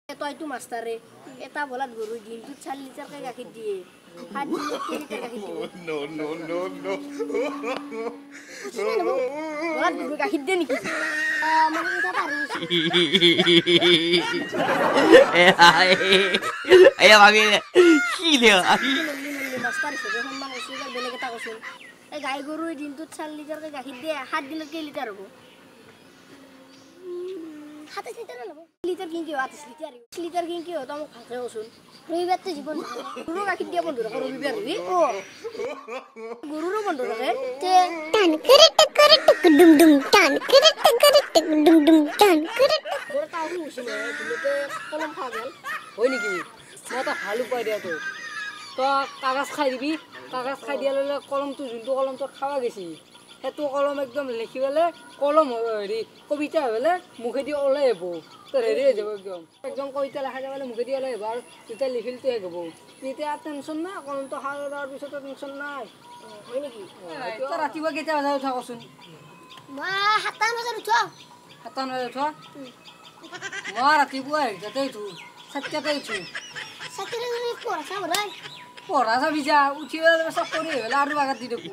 তইতো মাষ্টাৰে এটা বলাত গৰু দিনটোত 4 লিটাৰকে গাখীৰ দিয়ে, 7 দিনত 3 লিটাৰ গাখীৰ দিব। No, no, no, no. বলাত গৰু গাখীৰ দিয়ে নেকি? মানে এটা পাৰো। মাষ্টাৰ হিচাপে সন্মান কৰিছো, এইবাৰ বেলেগ এটা কচোন। এই গাই গৰুৱে দিনটোত 4 লিটাৰকে গাখীৰ দিয়ে, 7 দিনত কেই লিটাৰ হ'ব? 27 লিটাৰ হ'ব। লিটাৰ কিনকি হ'ব? 28 লিটাৰ। লিটাৰ কিনকি হ'ব? তই মোক ভালকে কচোন। ৰবিবাৰটো জীৱন গৰুৰো গাখীৰ দিয়া বন্ধ থাকে ৰবিবাৰ হবি? গৰুৰো বন্ধ থাকে। কলম খোৱা গ'ল হয় নেকি? মই এটা ভাল উপায় দিয়া তোক। তই কাগজ খাই দিবি। কাগজ খাই দিয়াৰ লগে লগে কলমটো যোনটো কলমটো খাৱা গৈছি সেইটো কলম একদম লিখি পেলাই কলম হেৰি কবিতা হৈ পেলাই মুখেদি ওলাই আহিব। তোৰ হেৰি হৈ যাব একদম একদম কবিতা লেখা যাব, মুখেদি ওলাই আহিব। আৰু যেতিয়া লিখিলটো শেষ হ'ব তেতিয়া টেনশ্যন নাই, কলমটো খাই লোৱাৰ পিছতো টেনশ্যন নাই। হয় নেকি? তই ৰাতিপুৱা কেইটা বজাত উঠা কচোন? মই 7টা বজাত উঠো। 7টা বজাত উঠ? মই ৰাতিপুৱা হেৰিটাতে উঠো, 4টাতে উঠো। পঢ়া চাবি যা, উঠি পেলাই চব কৰি আহি পেলাই আৰু বাগাত দি থাকো।